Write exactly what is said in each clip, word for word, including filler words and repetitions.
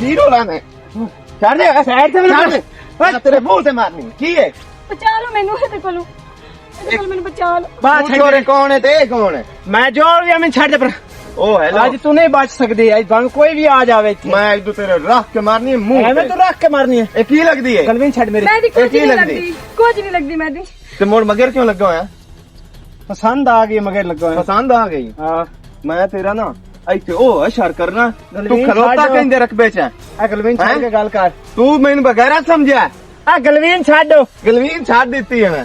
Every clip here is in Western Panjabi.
کی رولا نے؟ چھڑ دے۔ سائیڈ تے چھڑ دے۔ میں تیرے منہ تے مارنی۔ کی ہے؟ بچا لو مینوں، ایہدے کولوں، ایہدے کولوں مینوں بچا لو۔ بات تو چھوڑے، کون ہے تے اے کون ہے؟ میں جو بھی ہمیں چھڑ دے پر۔ او ہیلو۔ اج تو نہیں بچ سکدی، اج بھاویں کوئی بھی آ جاوے اتھے۔ میں اج تو تیرے رکھ کے مارنی ہے منہ ایویں تے۔ تو رکھ کے مارنی ہے۔ اے کی لگدی ہے؟ گلوین چھڑ میری۔ میں دی اے کچھ کی نہیں لگدی؟ لگدی، کچھ نہیں لگدی میں دی۔ تے مڑ مگر کیوں لگا ہویا؟ پسند آ گئی مگر لگا ہویا۔ پسند آ گئی؟ ہاں۔ میں تیرا نا ایتھے او اشار کرنا، تو گلوین کھلوتا چھڑ۔ کہیں دے رقبے چ ہے؟ اے گلوین چھڑ ہیں؟ کے گل کر۔ تو مینوں بغیر سمجھیا؟ آ گلوین چھڈ۔ گلوین چھڈ دتی ہے۔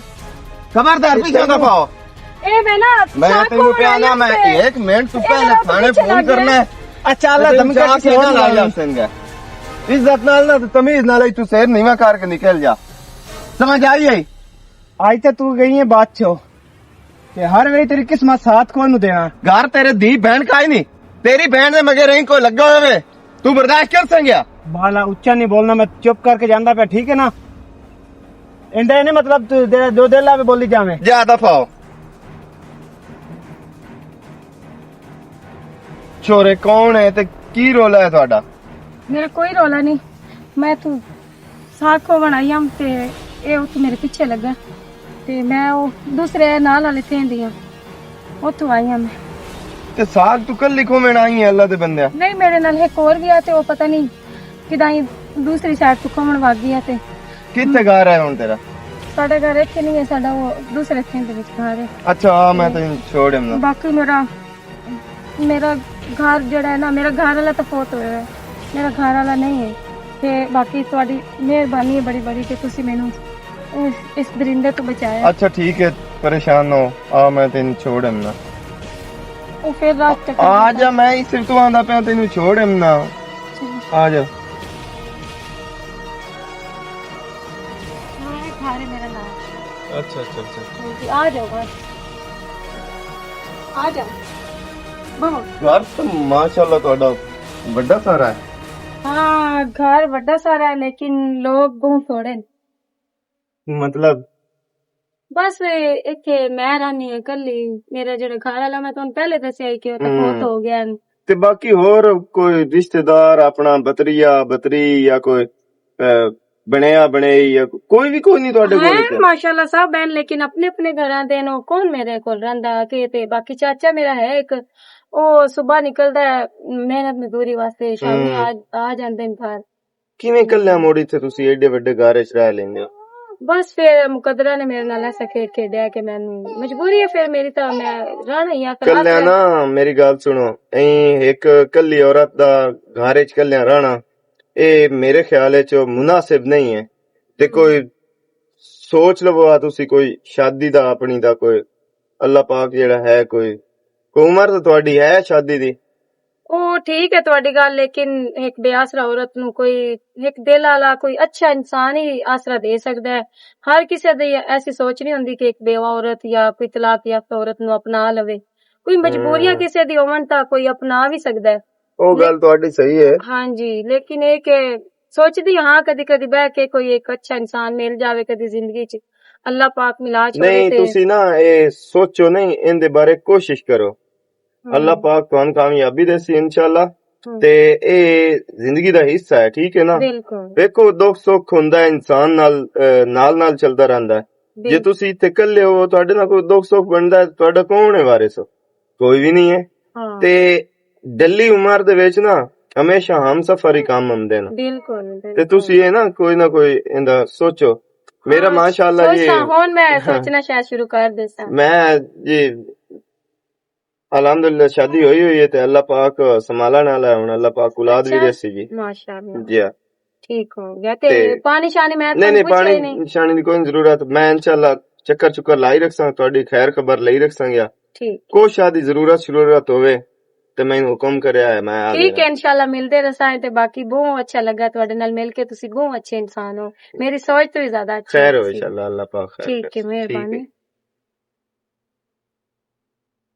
خبردار، پیچھے نہ پاؤ۔ اے میں نا میں ساکھ تینوں کو پیا نا، بنائی میں تے۔ ایک منٹ تو اے پہلے میرا تھانے پیچھے فون لگ کرنا گیا۔ ہے۔ اچھا، اللہ تینوں دھمکا چاک کسی نہ نال لایا۔ سنگا۔ عزت نال نہ، تمیز نال ہی تو سیر نیواں کر کے نکل جا۔ سمجھ آئی ہے؟ آج تے تو گئی ہے بادشاہ۔ تے ہر ویلے تیری قسمت ساتھ کون نو دینا؟ گھر تیرے دی بہن کا ہی نہیں۔ تیری بہن دے مگر رہی کوئی لگا ہوئے۔ تو برداشت کر سنگیا؟ بالا اچا نہیں بولنا، میں چپ کر کے جاندا پیا، ٹھیک ہے نا؟ ایندا اے نہیں مطلب تو دے-، جو دل آوے بولی جاویں۔ جا دفع ہو۔ چھورے کون ہے تے کی رولا ہے تہاڈا؟ میرا کوئی رولا نہیں۔ میں تو ساکھ کو بنائی ہم تے اے اتھے میرے پیچھے لگا۔ تے میں او دوسرے نال والے تھے دی ہاں۔ اتھوں آئی ہاں میں۔ تے ساگ تو کل لکھو میں آئی ہے اللہ دے بندے۔ نہیں، میرے نال ایک اور بھی آ تے او پتہ نہیں کداں ہی دوسری سائیڈ تو کھومن وگ گیا تے۔ کتھے گھر ہے ہن تیرا؟ ساڈا گھر ایتھے نہیں ہے، ساڈا او دوسرے تھے دے وچ گھر ہے۔ اچھا، ہاں، میں تینوں چھوڑ ہمنا۔ باقی میرا میرا گھر جڑا ہے نا، میرا گھر والا تو فوت ہویا ہے، میرا گھر والا نہیں ہے۔ تے باقی تہاڈی مہربانی ہے بڑی بڑی کہ تسی مینوں اس، اس درندے تو بچایا۔ اچھا ٹھیک ہے، پریشان نہ ہو، آ میں تینوں چھوڑ ہمنا۔ او پھر رات تک آ جا، میں اس تو آندا پیا تینوں چھوڑ ہمنا۔ آ جا۔ ہاں، گھر ہے میرا نام۔ اچھا، اچھا، اچھا۔ جی، آ جاؤ بس۔ آ جاؤ۔ بہو۔ گھر تو ماشاءاللہ تہاڈا وڈا سارا ہے۔ ہاں، گھر وڈا سارا ہے، لیکن لوگ بہت تھوڑے نے۔ مطلب؟ بس، ایتھے میں رہنی ہاں کلی۔ میرا جڑا گھر والا، میں تانوں پہلے دسیا ہی کہ وہ تو ہم۔ فوت ہو گیا ہے۔ تے باقی ہور کوئی رشتہ دار، اپنا بتریا، بتری یا کوئی، اے، بنیا، بنئی یا کوئی بھی کوئی نہیں تہاڈے کول ہیں، تے؟ ماشاءاللہ سب ہیں، لیکن اپنے اپنے گھراں دے نو کون میرے کول رہندا کہ تے باقی چاچا میرا ہے ایک، او صبح نکلدا ہے محنت مزدوری واسطے، شامی ہم۔ آ، آ جاندے نے گھر۔ کیویں کلیاں موڑی تے تسی ایڈے وڈے گھر وچ رہ لیندے ہو؟ بس پھر مقدرہ نے میرے نال ایسا کھیڈ کھیڈیا کہ مینوں مجبوری ہے، پھر میری تاں میں رہنا ہی آ، پھر کلیاں آخر نا، میری گل سنو، ایں ایک کلی عورت دا گھر وچ کلیاں رہنا، اے میرے خیال وچ مناسب نہیں ہے۔ تے کوئی سوچ لو آ تسی کوئی شادی دا اپنی دا کوئی، اللہ پاک جڑا ہے کوئی، کوئی عمر تو تہاڈی ہے شادی دی؟ او ٹھیک ہے تہاڈی گل، لیکن ایک بے آسرا عورت نو کوئی، ایک دل والا کوئی اچھا انسان ہی آسرا دے سکدا ہے۔ ہر کسے دی ایسی سوچ نہیں ہوندی کہ ایک بیوہ عورت یا کوئی طلاق یافتہ عورت نو اپنا لوے۔ کوئی مجبوریاں ہم۔ کسے دی ہون تاں کوئی اپنا بھی سکدا ہے۔ او لے-، گل تہاڈی صحیح ہے۔ ہاں جی، لیکن اے کہ سوچدی ہاں کدی کدی بہ کے کوئی ایک اچھا انسان مل جاوے کدی زندگی چ، اللہ پاک ملا چھوڑے نہیں، تے۔ تسی نا اے سوچو نہیں، ان دے بارے کوشش کرو۔ ہم۔ اللہ پاک تہانوں کامیابی دے سی انشاءاللہ۔ ہم۔ تے اے زندگی دا حصہ ہے، ٹھیک ہے نا؟ بالکل۔ ویکھو، دکھ سکھ ہوندا ہے انسان نال، اے، نال نال چلدا رہندا ہے۔ جے بالکل۔ تسی اتھے کلے ہو، تہاڈے نال کوئی دکھ سکھ بندا ہے، تہاڈا کون ہے وارث؟ کوئی بھی نہیں ہے۔ ہاں۔ تے ڈلی عمر دے وچ نا ہمیشہ ہم سفر ہی کام آندے نے۔ بالکل، تے بالکل۔ تسی اے نا کوئی نہ کوئی ایندا سوچو۔ میرا ہاں، ماشاءاللہ جی سوچاں، ہن میں ہاں۔ سوچنا شاید شروع کر دیساں۔ میں جی الحمدللہ شادی ہوئی ہوئی ہے تے اللہ پاک سنبھالن والا ہے، ہن اللہ پاک اولاد بھی اچھا، دیسی جی۔ ماشاءاللہ۔ جی ہاں۔ ٹھیک ہو گیا۔ تے تے پانی شانی میں نہیں، تانوں نہیں، پوچھیا ہی پانی نہیں۔ شانی دی کوئی ضرورت، میں انشاءاللہ چکر چکر لائی رکھساں، تہاڈی خیر خبر لئی رکھساں گیا۔ ٹھیک۔ کوئی شاہ دی ضرورت شرورت ہووے تے میں حکم کریا ہے، میں آ ٹھیک ہے، گیا۔ انشاءاللہ ملدے رہساں تے باقی بہت اچھا لگا تہاڈے نال مل کے، تسی بہت اچھے انسان ہو، میری سوچ تو بھی زیادہ اچھی خیر ہو ہے۔ انشاءاللہ، اللہ پاک خیر ٹھیک ہے، کرے۔ مہربانی۔ ٹھیک ہے۔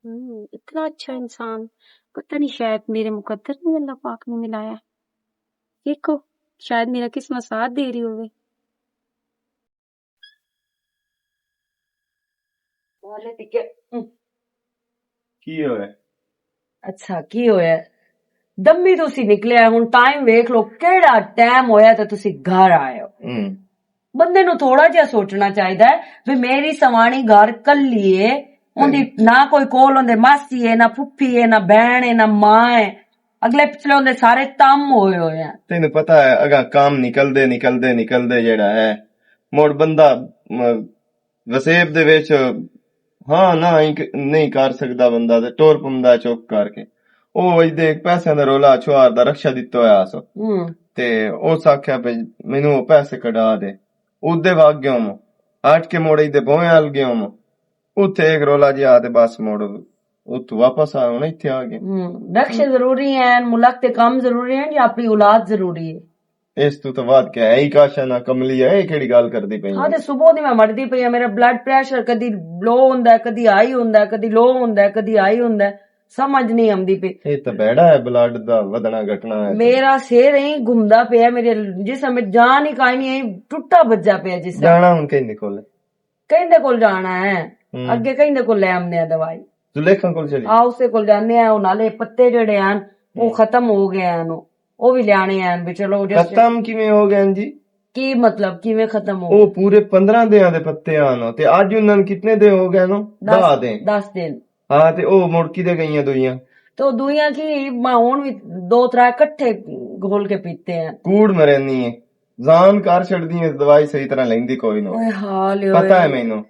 ہوں، اتنا اچھا انسان، پتہ نہیں شاید میرے مقدر نے اللہ پاک نے ملایا۔ دیکھو، شاید میرا قسمت ساتھ دے رہی ہوگی۔ والے ٹکے۔ کی ہویا؟ اچھا، کی ہویا؟ دمی تسی نکلیا، ہن ٹائم ویکھ لو، کیڑا ٹائم ہویا تے تسی گھر آئے ہو۔ ہوں۔ بندے نوں تھوڑا جہا سوچنا چاہیدا ہے، وی میری سوانی گھر کلی ہے، اوندی نہ کوئی کول اوندے ماسی ہے، نہ پھپھی ہے، نہ بہن ہے، نہ ماں ہے۔ اگلے پچھلے اوندے سارے تم ہوئے ہوئے ہیں۔ تینوں پتہ ہے، اگاں کام نکلدے، نکلدے، نکلدے جیڑا ہے، مڑ بندہ، م-، وسیب دے وچ ہاں نہ ہی ک-، نہیں کر سکدا بندہ، تے ٹر پوندا ہے چپ کر کے۔ او وجدے ایک پیسے دا رولا چھوار دا رکشہ دتا ہویا سو۔ ہوں۔ تے اس آکھیا پے مینوں او پیسے کڈا دے۔ اودے وگ گیا ہوں۔ اٹھ کے موڑے دے بوئے ہل گیا ہوں۔ اتھے ایک رولا جی آ تے بس موڑ اتھوں واپس آ، ہن اتھے آ گئے۔ ہوں، رکشے ضروری ہیں، ملک تے کم ضروری ہیں یا اپنی اولاد ضروری ہے؟ اس تو تو بعد کیا ہے ہی کاشا نہ کملی ہے، یہ کیڑی گل کردی پئی ہاں، ہے؟ تے صبح دی میں مردی پئی ہاں، میرا بلڈ پریشر کدی لو ہوندا ہے، کدی ہائی ہوندا ہے، کدی لو ہوندا ہے، کدی ہائی ہوندا ہے، سمجھ نہیں آندی پئی۔ یہ تو بیڑا ہے بلڈ دا ودنا گھٹنا ہے۔ میرا سر ہی گھومدا پیا، میرے جسم وچ جان ہی کائنی ہے، ٹوٹا بجا پیا جسم۔ جانا ہن کہیں دے کول؟ کہیں دے کول جانا ہے؟ ہوں۔ اگے کہیں دے کول لے آمنے ہیں دوائی۔ زلیخا کول چلی؟ آ، اس دے کول جانے ہیں، او نالے پتے جڑے ہیں، او ہوں۔ ختم ہو گئے ہیں، او وی لیانے ہیں، بھی چلو جس ختم کیویں ہو گئے ہیں جی؟ کی مطلب، کیویں ختم ہو او گئے؟ پورے پندرہ دیاں دے پتے آن، تے اج انہاں نوں کتنے دے ہو گئے نو؟ دس، دہ دے۔ دس دن۔ ہاں، تے او مڑکی دے گئیاں دوئیاں۔ تو دوئیاں کی، میں ہن وی دو ترے اکٹھے گھول کے پیتے ہیں۔ کوڑ مرینی ہے۔ زان کر چھڑدی ہے، دوائی صحیح طرح لیندی کوئی نو۔ اوئے حال اوئے۔ پتہ ہے مینوں۔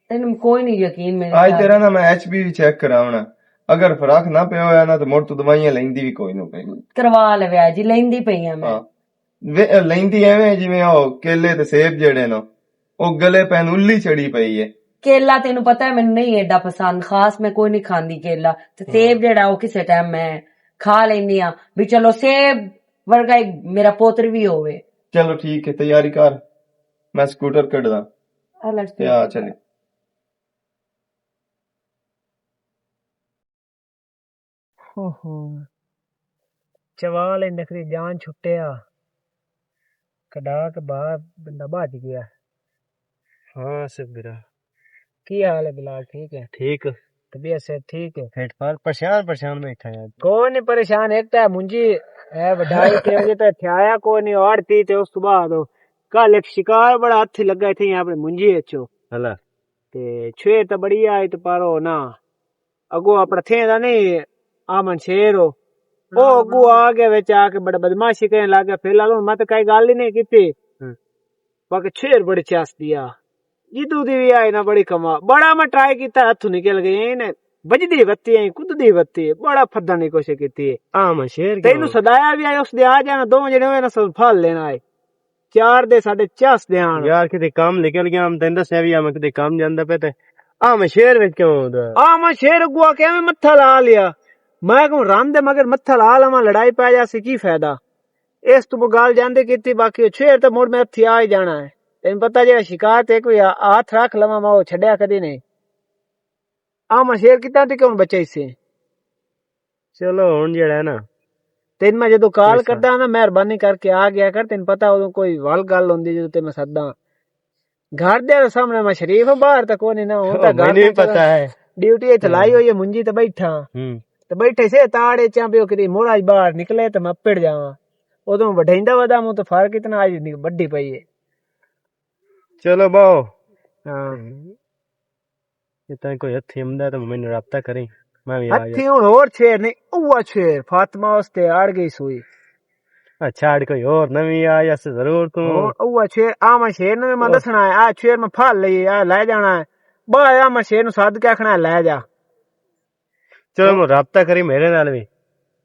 تینوں کوئی نہیں یقین میرے اج خیال۔ تیرا نا میں ایچ بی وی چیک کراونا۔ اگر فرق نہ پیا ہویا نا، تے مڑ تو دوائیاں لیندی وی کوئی نو پئی۔ کروا لویا جی، لیندی پئی ہاں میں۔ ہاں۔ وے-، لیندی ایویں جویں او کیلے تے سیب جڑے نو، او گلے پین الی چڑی پئی ہے۔ کیلا تینوں پتہ ہے مینوں نہیں ایڈا پسند، خاص میں کوئی نہیں کھاندی کیلا۔ تے ہاں۔ سیب جڑا او کسے ٹائم میں کھا لیندی ہاں، بھی چلو سیب ورگا ہی میرا پوتر بھی ہووے۔ چلو ٹھیک ہے، تیاری کر، میں سکوٹر کڈدا۔ اللہ تے آ چلے۔ اوہو۔ چوال ہی نکری جان چھٹیا۔ کڈا کے باہر بندہ بھج گیا۔ ہاں، آصف برا۔ کی حال ہے بلال، ٹھیک ہے؟ ٹھیک۔ طبیعت صحت ٹھیک ہے؟ فٹ فٹ، پریشان، پریشان بیٹھا یار۔ کوئی نہیں پریشان، ایک تو ہے منجی، ہے وڈائی تے وجہ تے تھیا آیا کوئی نہیں، آڑ تی تے اس تو بعد کل ایک شکار بڑا ہاتھی لگا تھے یہاں اپنے منجی اچو۔ اللہ۔ تے چھویر تے بڑی آئی تے پر او نا، اگو اپنا تھے دا نہیں، آمن شیر ہو۔ او اگو آ گیا وچ آ کے بڑا بدماشی کرنے لگ گیا، فی الحال ہن میں تے کئی گل ہی نہیں کیتی۔ ہاں۔ باقی چھویر بڑی چاس دیا۔ جدوں دی وی آئی نا بڑی کما، بڑا میں ٹرائی کیتا، ہتھوں نکل گئی، اینے وجدی وتی آئی، کددی وتی، بڑا پھدن دی کوشش کیتی ہے۔ آ میں شیر کیوں؟ تینوں سدایا وی آئے، اس دے آ جانا، دو جنے ہوئے نا، سب پھل لینا آئے۔ چار دے ساڈے چس دے آن۔ یار، کدے کم نکل گیا، ہم تینوں دسیا وی آ، میں کدے کم جاندا پیا تے آ میں شیر وچ کیوں ہوندا؟ آ میں شیر اگوا کے میں متھا لا لیا۔ میں کہوں رن دے مگر متھا لا لواں، لڑائی پے جاسی، کی فائدہ؟ اس تو گل جاندے کیتی، باقی او شیر تے مڑ میں ہتھی آ ہی جانا ہے۔ تینوں پتہ جیڑا شکار تے کوئی ہاتھ رکھ لواں، میں او چھڈیا کدی نہیں۔ آ میں شیر کتنا تے کیوں بچے سے؟ چلو ہن جیڑا ہے نا، تین میں جدوں کال کردا ہاں نا، مہربانی کر کے آ گیا کر، تین پتہ اودوں کوئی ول گل ہوندی جدوں تے میں سداں۔ گھر دے سامنے میں شریف ہاں، باہر تک کوئی نہیں نا، ہن تاں گھر مینوں تک پتہ ہے۔ ڈیوٹی اتھے لائی ہوئی ہے، منجی تے بیٹھا۔ تے بیٹھے سے تاڑے چاں پیو کری، مڑ اج باہر نکلے تے میں پڑ جاواں۔ اودوں وڈھیندا ودا موں تے فرق اتنا اج نی-، وڈی پئی ہے۔ چلو باؤ۔ ہاں۔ جے تاں کوئی ہتھی آمدا تے مینوں رابطہ کریں، میں وی آ جاں۔ ہتھی ہن ہور شیر نہیں، اوہ شیر فاطمہ اس تے اڑ گئی سوئی۔ اچھا، اڑ کوئی ہور نویں آ جاسی ضرور توں۔ ہور اوہ شیر، آ میں شیر نوں میں دسنا ہے، آ شیر میں پھل لئی، آ لے جانا ہے۔ با، آ میں شیر نوں سد کے آکھنا ہے، لے جا۔ چلو، میں رابطہ کری میرے نال وی۔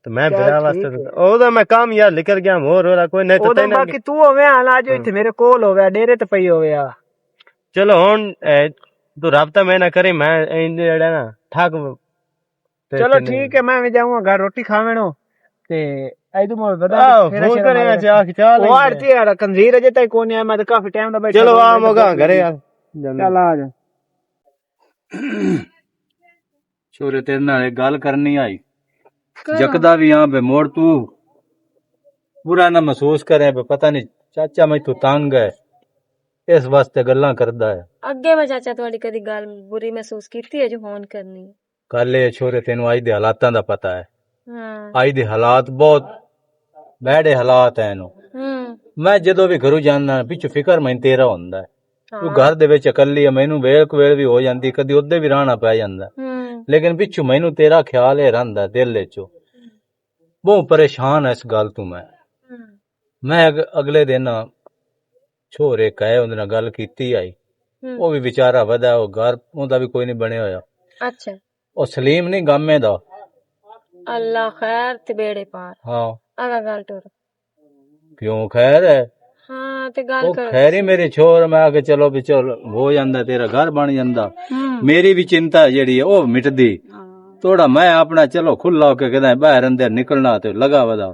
تے میں چل، بلا واسطے ٹھیک ہے۔ او دا میں کام یار نکل گیا، ہور ہور کوئی نہیں تے او دا تینوں باقی تو ہوویں آ، آ جو اتھے میرے کول ہوویں، ڈیرے تے پئی ہوویں آ۔ چلو ہن، اے، تو رابطہ میں نہ کرے، میں ایں جیڑا نا، ٹھاک تے چلو تے نہیں۔ ٹھیک ہے، میں وی جاؤں گھر روٹی کھاویں نو۔ تے اے تو مول بدا آہ، پھر فون شیر کرے مارے۔ اچھا، آ کے چال او آڑ تے یار، کنزیر اجے تک کون آیا، میں تے کافی ٹائم دا بیٹھا چلو، ہاں، آ موگا گھرے یار۔ چل آ جا۔ چھورے، تیرے نال ایک گل کرنی آئی۔ کرو۔ جکدا وی آں بے موڑ تو برا نہ محسوس کریں بے، پتہ نہیں چاچا میں تو تنگ ہے، اس واسطے گلاں کردا ہے۔ اگے میں چاچا تہاڈی کدی گل بری محسوس کیتی ہے جو ہون کرنی ہے؟ گل اے چھورے، تینوں اج دے حالاتاں دا پتہ ہے۔ ہوں۔ آئی دے حالات بہت بہڑے حالات ہیں نو۔ ہوں۔ میں جدوں بھی گھروں جانا، پچھوں فکر میں تیرا ہوندا ہے۔ ہاں۔ تو گھر دے وچ اکلی ہے، مینوں ویل کویل بھی ہو جاندی، کدی اودے بھی رہنا پے جاندا۔ ہوں۔ لیکن پچھوں مینوں تیرا خیال ہے رہندا دل وچ۔ بہت پریشان ہے اس گل تو میں۔ ہوں۔ میں اگ-، اگلے دن چھوڑے کہے اندر گل کیتی آئی۔ ہوں۔ وہ بھی بیچارہ ودا، وہ گھر اوندا بھی کوئی نہیں بنے ہویا۔ اچھا۔ او سلیم نہیں گامے دا۔ اللہ خیر تے بیڑے پار۔ ہاں۔ اگا گل ٹر۔ کیوں خیر ہے؟ ہاں، تے گل او کر۔ خیر ہی میرے چھوڑ، میں آ کے چلو بھی چل، ہو جاندا تیرا گھر بن جاندا۔ ہوں۔ میری بھی چنتا جڑی ہے، او مٹدی۔ ہاں۔ توڑا میں اپنا چلو کھلا ہو کے کدے باہر اندر نکلنا تے لگا ودا۔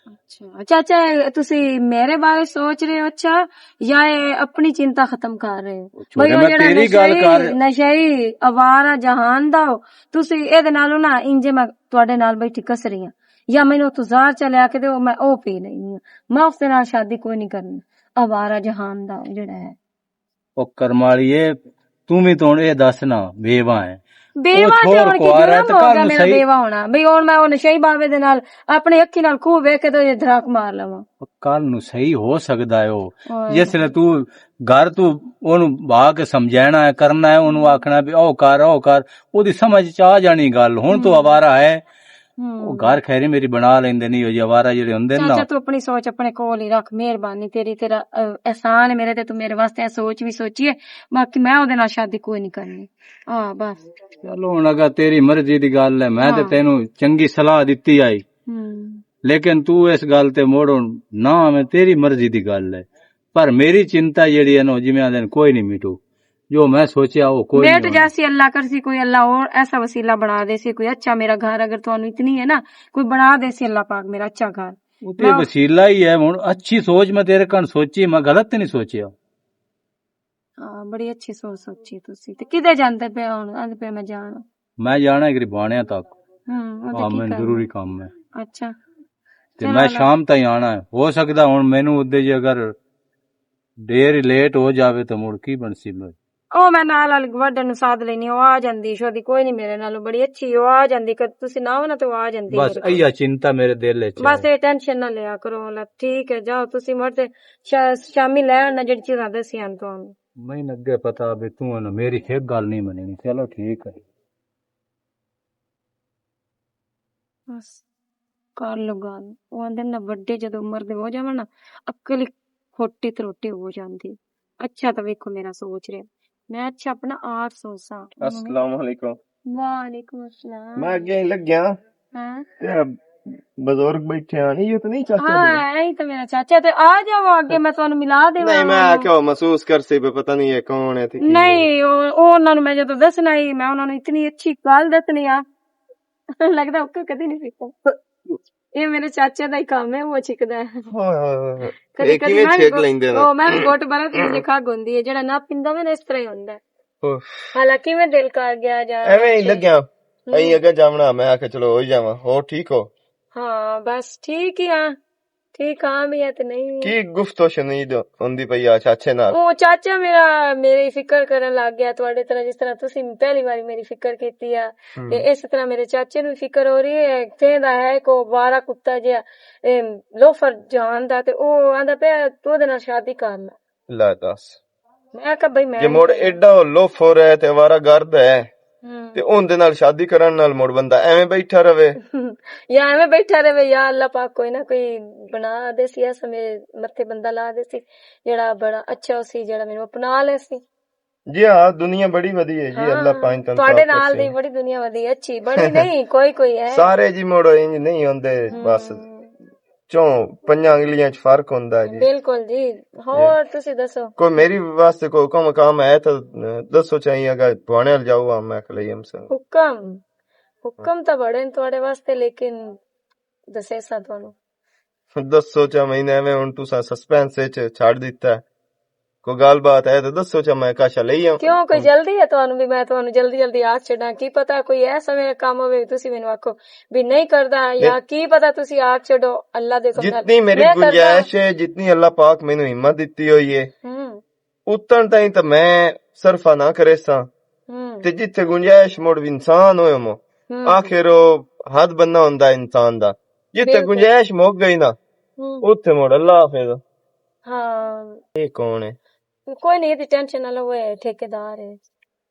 اچھا، چاچا، تسی میرے بارے سوچ رہے ہو، اچھا، یا اے اپنی چنتا ختم کر رہے ہو؟ او چھوڑے، بھئی، او میں جڑا تیری گل نشئی، کر نشئی آوارہ جہان دا ہو، تسی اے دے نالوں نہ انجے میں تواڈے نال بیٹھی کس رہی ہاں، یا مینوں اتھوں زہر چا لیا کے دے، او میں او پی لینی ہاں۔ میں اس دے نال شادی کوئی نہیں کرنی۔ آوارہ جہان دا ہو جڑا ہے۔ او کرم والی اے، تو بھی تو ہن اے دس نا، بیوہ ہے۔ بیوہ او تے چھوڑ ہن کی کوارا ہے جرم تے ہو کل گیا نوں میرا صحیح بیوہ ہونا؟ بھئی ہن میں او نشئی بابے دے نال اپنی اکھی نال کھوہ ویکھ کے تے دھڑک مار لواں۔ کل نوں صحیح ہو سکدا ہے او۔ اوئے۔ جس لے تو گھر تو اونوں بھا کے سمجھانا ہے، کرنا ہے، اونوں آکھنا بھی او کر، او کر، او دی سمجھ چ آ جانی گل۔ ہن تو ہم۔ آوارہ ہے، ہوں۔ او گھر خیری میری بنا لیندے نہیں، او جی آوارہ جڑے ہوندے نا۔ چاچا، تو اپنی سوچ اپنے کول ہی رکھ، مہربانی تیری، تیرا، اہ، احسان ہے میرے تے، تو میرے واسطے اے سوچ بھی سوچی ہے۔ باقی میں اودے نال شادی کوئی نہیں کرنی۔ ہاں، بس۔ چلو ہن اگر تیری مرضی دی گل ہے، میں تے ہاں۔ تینوں چنگی صلاح دتی آئی۔ ہوں۔ لیکن تو اس گل تے مڑ ہن نہ آویں، تیری مرضی دی گل ہے۔ پر میری چنتا جڑی ہے نا، جویں آندے نے، کوئی نہیں مٹو۔ جو میں سوچیا، وہ کوئی مٹ نہیں ہونا۔ جاسی، اللہ کرسی، کوئی اللہ اور ایسا وسیلہ بنا دے سی، کوئی اچھا میرا گھر اگر تانوں اتنی ہے نا، کوئی بنا دے سی اللہ پاک میرا اچھا گھر۔ وہ تے میں وسیلہ ہی ہے۔ ہن اچھی سوچ میں تیرے کن سوچی، میں غلط تے نہیں سوچیا۔ ہاں، بڑی اچھی سوچ سوچی تسی۔ تے کدے جاندے پے ہن؟ آندے پے میں جانا۔ میں جانا ہے گریبانیاں تک۔ ہوں، او تے ہاں، کی میں کرنا؟ ضروری کام ہے۔ اچھا۔ تے چلو میں اللہ۔ شام تائیں آنا ہے۔ ہو سکدا ہن مینوں ادے جے اگر ڈیر لیٹ ہو جاوے تے مڑ کی بنسی میں؟ او میں نال آلی گواڈن نوں ساتھ لینی، او آ جاندی، شودی کوئی نہیں میرے نال، او بڑی اچھی، او آ جاندی، کد تسی نہ ہو نا تے او آ جاندی بس میرے کول۔ ایہا چنتا میرے دل وچ بس ہے۔ اے ٹینشن نہ لیا کرو، اللہ ٹھیک ہے، جاؤ تسی مڑ تے شا-، شامی لے آنا جڑی چیزاں دسیاں نے تانوں۔ میں اگے پتا بھی تو ہے نا، میری ایک گل نہیں مننی۔ چلو ٹھیک ہے۔ بس، کر لو گل۔ او آندے نا، وڈے جدوں عمر دے ہو جاون نا، عقل ہی کھوٹی تروٹی ہو جاندی۔ اچھا، تاں ویکھو میرا سوچ رہے۔ میں اچھا اپنا آپ سوچاں۔ السلام علیکم۔ وعلیکم السلام۔ میں اگے ہی لگیا۔ ہاں۔ تے بزرگ بیٹھے ہیں، یہ تو نہیں چاچا ہاں، تیرا؟ یہی تو میرا چاچا۔ تے آ جاؤ اگے، میں تانوں ملا دیواں۔ نہیں، میں آکھیا محسوس کر سی، پتہ نہیں یہ کون ہے تے کی ہے۔ نہیں، او، او انہاں نوں میں جدوں دسنا ہی، میں انہاں نوں اتنی اچھی گل دسنی آ۔ لگدا اوکے کدی نہیں پیتا۔ یہ میرے چاچے دا ہی کام ہے، وہ چھکدا ہے۔ ہائے، ہائے، ہائے، ہائے۔ کدی، یہ کدی کیویں میں بھی چھک گو-، لیندے نے؟ او، میں بھی گوٹ بھرا تے مجھے کھا گوندی ہے، جڑا نہ پیندا وے نا، اس طرح ہی ہوندا ہے۔ اوہ۔ حالانکہ میں دل کر گیا جا ایویں ہی اچھے۔ لگیا۔ ہوں۔ ایں اگے جاونا، میں آکھیا چلو ہو ہی جاواں۔ ہو ٹھیک ہو؟ ہاں، بس ٹھیک ہی ہاں۔ ٹھیک ہاں بھی ہے تے نہیں۔ کی گفتو شنید ہوندی پئی آ چاچے نال؟ او چاچا میرا، میری فکر کرن لگ گیا تواڈے طرح، جس طرح تسی پہلی واری میری فکر کیتی آ۔ ہوں۔ تے اس طرح میرے چاچے نوں فکر ہو رہی ہے، کہیں دا ہے کو بارا کتا جیا، اے، لوفر جان دا، تے او آندا پیا، تو دے نال شادی کرنا۔ لے دس۔ میں کہا، بھائی، میں جے نہیں مڑ کرنا۔ ایڈا لوفر ہے تے آوارہ گرد ہے، ہوں۔ تے اون دے نال شادی کرن نال مڑ بندہ ایویں بیٹھا رہے۔ یا ایویں بیٹھا رہے، یا اللہ پاک کوئی نہ کوئی بنا دے سی، ایسا میرے متھے بندہ لا دے سی، جڑا بڑا اچھا ہو سی، جڑا مینوں اپنا لے سی۔ جی ہاں، دنیا بڑی ودی ہے جی، ہاں، اللہ پاک تن تواڈے صاف نال کرسے۔ دی بڑی دنیا ودی، اچھی، بڑی نہیں، کوئی کوئی ہے۔ سارے جی مڑو انج نہیں ہوندے، ہوں۔ بس چوں پنجاں انگلیاں چ فرق ہوندا ہے جی۔ بالکل جی۔ ہور جی۔ تسی دسو۔ کوئی میری واسطے کوئی حکم کام ہے تو دسو، چاہیے اگر توانے ال جاؤ، ہم میں کلیم سنگ۔ حکم، حکم تو بڑے نے تواڈے واسطے، لیکن دسے سا تانوں۔ دسو چا مہینے میں ہن تساں سسپینس وچ چھڈ دتا ہے۔ کوئی گل بات ہے تے دسو چا، میں کاشا لئی آواں۔ کیوں، کوئی جلدی ہے تانوں بھی میں تانوں جلدی جلدی آکھ چھڈاں؟ کی پتہ کوئی ایسا میرا کام ہوے، تسی مینوں آکھو بھی نہیں کردا، یا نہیں۔ کی پتہ تسی آکھ چھڈو، اللہ دے حکم نال جتنی میری میں کردا۔ گنجائش ہے، جتنی اللہ پاک مینوں ہمت دتی ہوئی ہے، ہوں۔ اتن تائیں تے میں صرفہ نہ کریساں۔ ہوں۔ تے جتھے گنجائش مڑ انسان ہوئے مو، ہوں۔ آخر او حد بننا ہوندا ہے انسان دا۔ جتھے بالکل۔ گنجائش مک گئی نا، ہوں۔ اتھے مڑ اللہ حافظ۔ ہاں۔ یہ کون ہے؟ کوئی نہیں، یہ ٹینشن نہ لو، یہ ٹھیکیدار ہے۔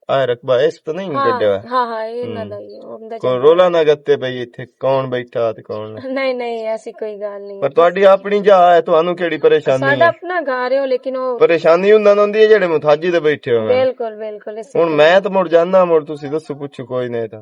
آئے رقبہ اس تو نہیں ہاں، کڈیا ہوا؟ ہاں، ہاں، یہ نہ ہوں۔ لائیے، وہ اندر کوئی جانا۔ رولا نہ گتے بھئی، اتھے کون بیٹھا تے کون نہیں۔ نہیں، نہیں، ایسی کوئی گل نہیں پر ہے۔ تہاڈی اپنی جا ہے، تہانوں کیڑی پریشانی ساڈا ہے؟ اپنا گھر ہے، لیکن وہ پریشانی انہاں نوں ہوندی ہے جڑے متھاجی تے بیٹھے ہوئے ہیں۔ بالکل، بالکل، اس ہن میں تو مڑ جانا، مڑ تسی دسو، پچھو کوئی نہیں تھا۔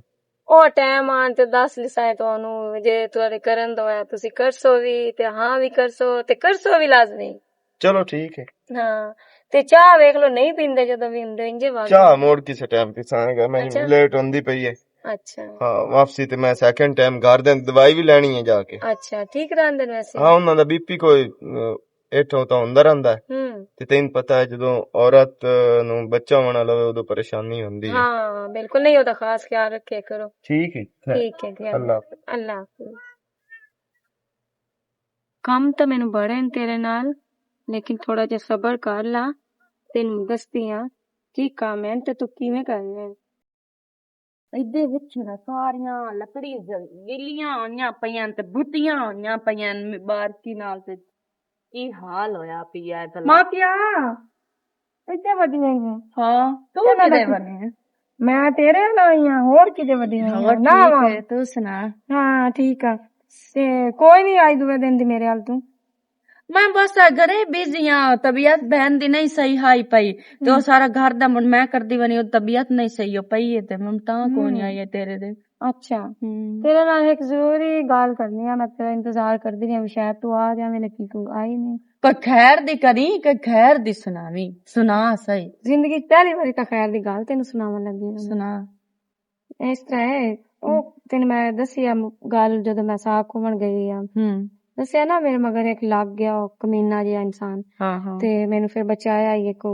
او ٹائم آن تے دس لسائے تہانوں، جے تہاڈے کرن دا ہویا، تسی کرسو وی، تے ہاں وی کرسو، تے کرسو وی لازمی۔ چلو ٹھیک ہے۔ ہاں، تے چاہ ویکھ لو، نہیں پیندے جدوں وی ہوندے، انجے وگ۔ چاہ موڑ کسے ٹائم پیساں گا، میں اچھا۔ لیٹ ہوندی پئی ہے۔ اچھا۔ ہاں، واپسی تے میں سیکنڈ ٹائم گھر دے دوائی وی لینی ہے جا کے۔ اچھا، ٹھیک رہندے نے ویسے؟ ہاں، انہاں دا بی پی کوئی، اہ، ہیٹھوں تاں ہوندا رہندا ہے۔ ہوں۔ تے تینوں پتہ ہے جدوں عورت نوں بچہ ہونا لوے، اودوں پریشانی ہوندی ہے۔ ہاں، بالکل نہیں، او دا خاص خیال رکھے کرو۔ ٹھیک ہے، خیر۔ ٹھیک ہے، خیر۔ اللہ حافظ۔ اللہ حافظ۔ کم تاں مینوں بڑے نے تیرے نال، لیکن تھوڑا جہا صبر کر لا، تینوں دسدی ہاں کی کم ہے تے تو کیویں کرنا ہے۔ ایدے وچ نا ساریاں لکڑی ز-، گلیاں ہوئیاں پیاں تے بھٹیاں ہوئیاں پیاں مبارکی نال تے کی حال ہویا پیا ہے بھلا۔ مافیا، ایدے ودی نہیں ہے۔ ہاں، تو کدے ودی ہے؟ میں تیرے نال ہی ہاں، ہور کدے ودی نہیں ہے؟ ہور ٹھیک ہے، تو سنا؟ ہاں، ٹھیک ہے۔ تے کوئی نہیں آئی دوے دن دی میرے حال تو۔ میں بس گھرے بزی ہاں، طبیعت بہن دی نہیں صحیح ہائی پئی۔ تے او ہم۔ سارا گھر دا من میں کردی ونی، او طبیعت نہیں صحیح ہو پئی ہے تے من تاں کوئی نہیں ہم۔ آئی ہے تیرے دے۔ اچھا۔ ہم۔ تیرے نال ایک ضروری گل کرنی ہے، میں تیرا انتظار کردی رہی ہاں، شاید تو آ جاویں، لیکن تو آئی نہیں۔ کوئی خیر دی کری، کوئی خیر دی سناویں، سنا صحیح۔ زندگی چ پہلی واری تاں خیر دی گل تینوں سناون لگی ہاں۔ سنا۔ اس طرح ہے، او ہم۔ تینوں میں دسی آ م-، گل جدوں میں ساہ کھوون گئی آ۔ ہم۔ دسیا نا، میرے مگر ایک لگ گیا او کمینہ جہا انسان۔ ہاں، ہاں۔ تے مینوں پھر بچایا ہی ایک او،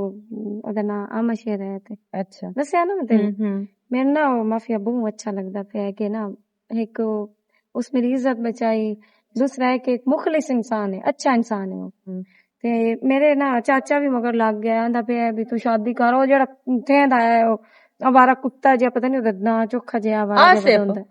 اودے ناں امشیر ہے تے۔ اچھا۔ دسیا نا میں تینوں؟ ہم، ہم۔ میرے نا او مافیا بہت اچھا لگدا پیا کہ نا، ایک او، اس میری عزت بچائی، دوسرا ہے کہ ایک مخلص انسان ہے، اچھا انسان ہے وہ۔ ہم۔ تے میرے نا چاچا بھی مگر لگ گیا، آندا پیا ہے بھی تو شادی کر، او جڑا تھیندا ہے، او آوارہ کتا جیا، پتہ نہیں اودے ناں چوکھا جیا آوارہ جیا آصف۔ پتہ ہوندا ہے۔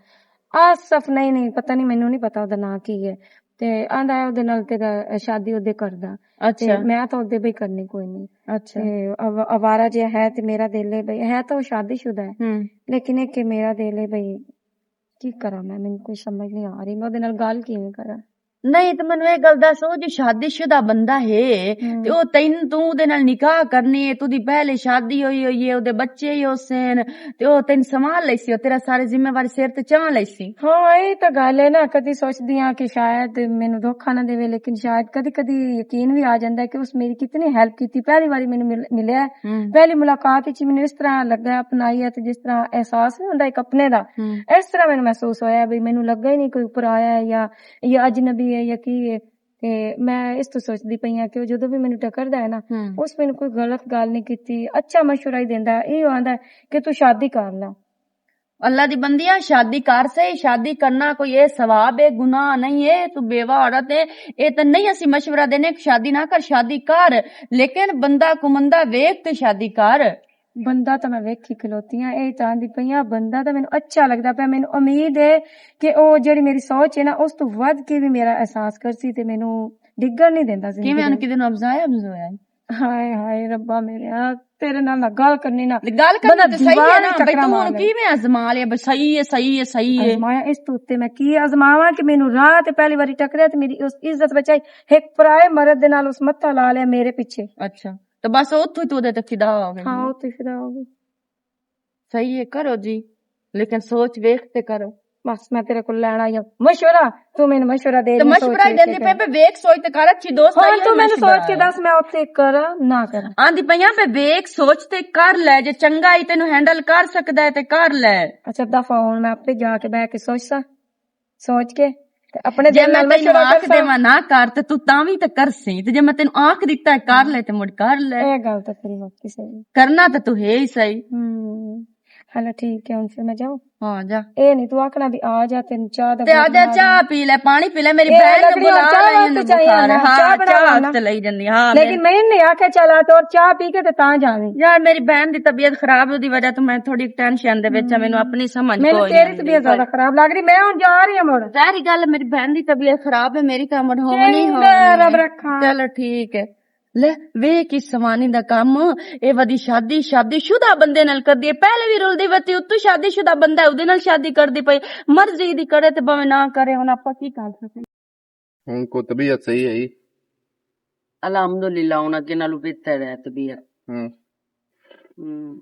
آصف نہیں، نہیں، پتہ نہیں، مینوں نہیں پتہ اودے ناں کی ہے۔ تے آندا ہے اودے نال تیرا شادی اودے کردا۔ اچھا۔ تے میں تو اودے بھی کرنی کوئی نہیں۔ اچھا۔ تے آو-، آوارہ جیا ہے تے میرا دل ہے بھئی، ہے تو شادی شدہ ہے۔ ہم۔ لیکن ایک کہ میرا دل ہے بھئی، کی کراں میں، مینوں کوئی سمجھ نہیں آ رہی، میں اودے نال گل کیویں کراں؟ نہیں، تے مینوں اے گل دس، او جو شادی شدہ بندہ ہے، ہم۔ تے او تین، تو اودے نال نکاح کرنی ہے، تو دی پہلے شادی ہوئی ہوئی ہے، اودے بچے ہی ہوسن، تے او تین سنبھال لیسی، او تیرا سارے ذمہ واری سر تے چا لیسی۔ ہاں، اے تاں گل ہے نا، کدی سوچدی ہاں کہ شاید مینوں دھوکا نہ دیوے، لیکن شاید کدی کدی یقین بھی آ جاندا ہے کہ اس میری کتنی ہیلپ کیتی۔ پہلی واری مینوں مل-، ملیا ہے، ہم۔ پہلی ملاقات وچ مینوں اس طرح لگا، اپنائی ہے تے جس طرح احساس نہیں ہوندا ایک اپنے دا، ہم۔ اس طرح مینوں محسوس ہویا بھئی مینوں لگا ہی نہیں کوئی اوپر آیا ہے یا، یا اجنبی ہے یا کی ہے۔ تے میں اس تو سوچدی پئی ہاں کہ او جدوں بھی مینوں ٹکردا ہے نا، ہم۔ اس مینوں کوئی غلط گل نہیں کیتی، اچھا مشورہ ہی دیندا ہے، ایہو آندا ہے کہ تو شادی کر لے۔ اللہ دی بندیاں، شادی کر سہی، شادی کرنا کوئی اے ثواب اے، گناہ نہیں اے، تو بیوہ عورت اے، اے تے نہیں اسی مشورہ دینے کہ شادی نہ کر، شادی کر، لیکن بندہ کمندہ ویکھ تے شادی کر۔ بندہ تاں میں ویکھی کھلوتی ہاں، اے چاہندی پئی ہاں، بندہ تاں مینوں اچھا لگدا پیا، مینوں امید اے کہ او جڑی میری سوچ اے نا، اس تو ودھ کے وی میرا احساس کرسی تے مینوں ڈگن نہیں دیندا زندگی کیویں دے۔ ان کدے نوں افزایا افزایا؟ ہائے ہائے ربا میرے، آ تیرے نال نہ گل کرنی نہ۔ گل کرنی بندہ تے صحیح ہے دیوار نا، چکراں بھئی تو ہن مار لے۔ کیویں آزما لے، بھئی صحیح ہے، صحیح ہے، صحیح ہے۔ آزمایا اس تو اتے میں کی آزماواں کہ مینوں راہ تے پہلی واری ٹکریا تے میری اس عزت بچائی، ایک پرائے مرد دے نال اس متھا لا لیا میرے پیچھے۔ اچھا، تو بس اتھوں ہی تو دے تے فدا ہو گئی۔ ہاں، اتھوں ہی فدا ہو گئی۔ صحیح ہے، کرو جی، لیکن سوچ ویکھ تے کرو۔ بس میں تیرے کول لینا یا مشورہ، تو مینوں مشورہ دے تے رہی، مشورہ سوچ ہی ویکھ دیندی تے پئی، کرو۔ پہ ویکھ سوچ تے کر، اچھی دوست ہاں، آئی ہے تو مینوں مشورہ سوچ کے ہے۔ دس، میں اتھے کراں نہ کراں۔ آندی پئی آں پہ ویکھ سوچ تے کر لے، جے چنگا ہی تینوں ہینڈل کر سکدا ہے تے کر لے۔ اچھا دفعہ ہن میں اپے جا کے بہ کے سوچساں، سوچ کے تے اپنے جے دل میں نال تینوں مشورہ آکھ کرساں۔ دیواں نہ کر تے تو تاں وی تے کرسی، تے جے میں تینوں آکھ دتا ہے کر لے تے مڑ کر لے۔ اے گل تے تیری واقعی صحیح ہے۔ کرنا تے تو ہے ہی صحیح۔ ہوں۔ ہلو، ٹھیک ہے، ہن پھر میں جاؤں؟ ہاں، جا۔ اے نہیں تو آکھنا بھی آ جا، تینوں چاہ دا تے آ گھٹ جا، بنا چاہ دے۔ پی لے، پانی پی لے، میری اے بہن نوں لگڑی بلا چاہ لئی، واسطے اونوں چاہیے بخار ہے۔ نا، ہاں، چاہ بنا چاہ لانا۔ واسطے لئی جاندی۔ ہاں، لیکن میں نے آکھیا، "چل آ، تو چاہ پی کے تے تاں جاویں۔" یار، میری بہن دی طبیعت خراب، اودی وجہ تو میں تھوڑی ٹینشن دے وچ آ، مینوں اپنی سمجھ مینوں کوئی تیری نہیں طبیعت آندی۔ زیادہ خراب لگ رہی، میں ہن جا رہی ہاں مڑ۔ ظاہری گل ہے، میری بہن دی طبیعت خراب ہے، میری کمر ہونی ہونی ہے۔ رب رکھا۔ چلو ٹھیک ہے۔ لے، ویکھ اس سوانی دا کم، اے ودی شادی، شادی شدہ بندے نال کردی ہے۔ پہلے وی رلدی وتی، اتو شادی شدہ بندہ ہے، اودے نال شادی کردی پئی۔ مرضی دی کرے تے بھاویں نہ کرے، ہن آپاں کی کر سکدے؟ ہن کو طبیعت صحیح ہے؟ الحمدللہ، ہن اگے نالوں بہتر ہے طبیعت۔ ہوں۔ ہوں۔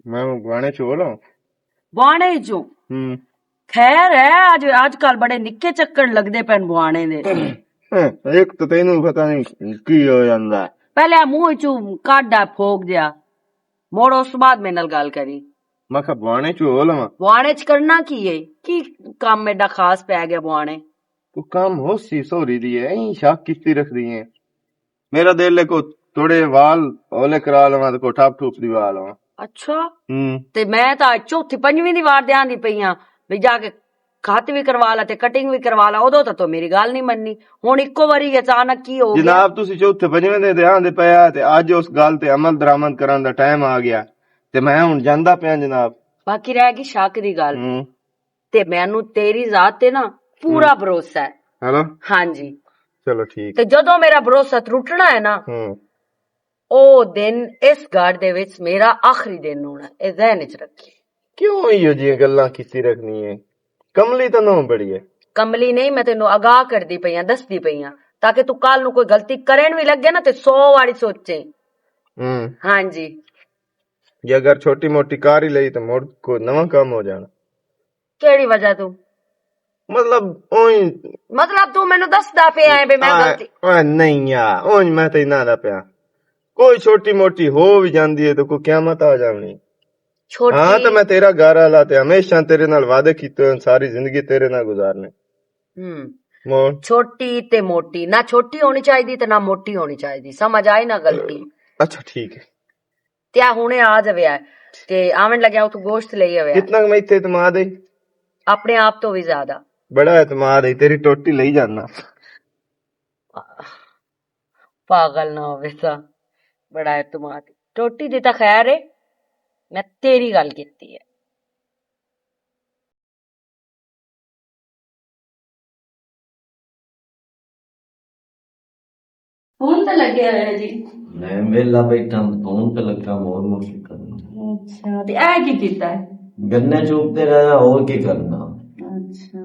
میں بوانے چ ہو لاں۔ بوانے چوں؟ ہوں۔ خیر ہے، اج، اج کل بڑے نکے چکر لگدے پین بوانے دے۔ ایک تو تینوں پتہ نہیں کی ہو جاندا ہے۔ پہلے آ منہ چوں کڈ آ پھوک دیا، مڑ اس بعد میرے نال گل کری۔ میں کہا بوانے چ ہو لواں۔ بوانے چ کرنا کی ہے؟ کی کام ایڈا خاص پی گیا بوانے؟ تو کام ہو سی سوری دی ہے، این شاک کیتی رکھ دی ہے۔ میرا دل ہے کو تھوڑے وال اولے کرا لواں تے کو ٹھاپ ٹھوپ دیوا لواں۔ اچھا۔ ہوں۔ تے میں تاں چوتھی پنجویں دی وار دیاں دی پئی ہاں، بھی جا کے کت وی کروا لا تے کٹنگ وی کروا لا، اودوں تاں تو میری گل نہیں مننی۔ ہن اکو واری اچانک کی ہو گیا؟ جناب، تسی چوتھے پنجویں دے دیاں دے پیا تے اج اس گل تے عمل درآمد کرن دا ٹائم آ گیا تے میں ہن جاندا پیا جناب۔ باقی رہ گئی شک دی گل۔ ہوں۔ تے مینوں تیری ذات تے نا پورا ہوں۔ بھروسہ ہے۔ ہیلو؟ ہاں جی۔ چلو ٹھیک۔ تے جدوں میرا بھروسہ ٹرٹنا ہے نا، ہوں۔ او دن اس گھر دے وچ میرا آخری دن ہونا، اے ذہن وچ رکھی۔ کیوں ایہو جیاں گلاں کیتی رکھنی ہے؟ کملی تاں نہ بڑی ہے۔ کملی نہیں، میں تینوں آگاہ کردی پئی ہاں، دسدی پئی ہاں، تاکہ تو کل نوں کوئی غلطی کرن وی لگے نا تے سو واری سوچیں۔ ہوں۔ ہاں جی۔ جے اگر چھوٹی موٹی کار ہی لئی تے مڑ کوئی نواں کام ہو جانا۔ کیڑی وجہ تو؟ مطلب، اوئیں مطلب، تو مینوں دسدا پیا ہے بھی میں آ، غلطی آ، نہیں یار، اوئیں میں تے نہ دا پیا۔ کوئی چھوٹی موٹی ہو بھی جاندی ہے تو کوئی قیامت آ جانی۔ چھوٹی ہاں، تو میں تیرا گھر والا تے ہمیشہ تیرے نال وعدے کیتے ہوئے، ساری زندگی تیرے نال گزارنے۔ ہوں۔ مون۔ چھوٹی تے موٹی، نہ چھوٹی ہونی چاہیے تے نہ موٹی ہونی چاہیے، سمجھ آئی نہ غلطی۔ اچھا، ٹھیک ہے۔ تے آ ہنے آ جاوے آ، تے آون لگیا اتھوں گوشت لئی آوے آ۔ کتنا میں اتنے اعتماد ہے؟ اپنے آپ تو بھی زیادہ۔ بڑا اعتماد ہے، تیری ٹوٹی لئی جانا۔ پاگل نہ ہوے سا، بڑا اعتماد۔ ٹوٹی دی تاں خیر ہے، میں تیری گل کیتی ہے۔ فون تے لگے ہوئے ہو جی؟ میں ویلا بیٹھا، فون تے لگا، مور مور کے کرنا۔ اچھا، تے اے کی کیتا ہے؟ گنے چوپتے رہنا، اور کی کرنا؟ اچھا۔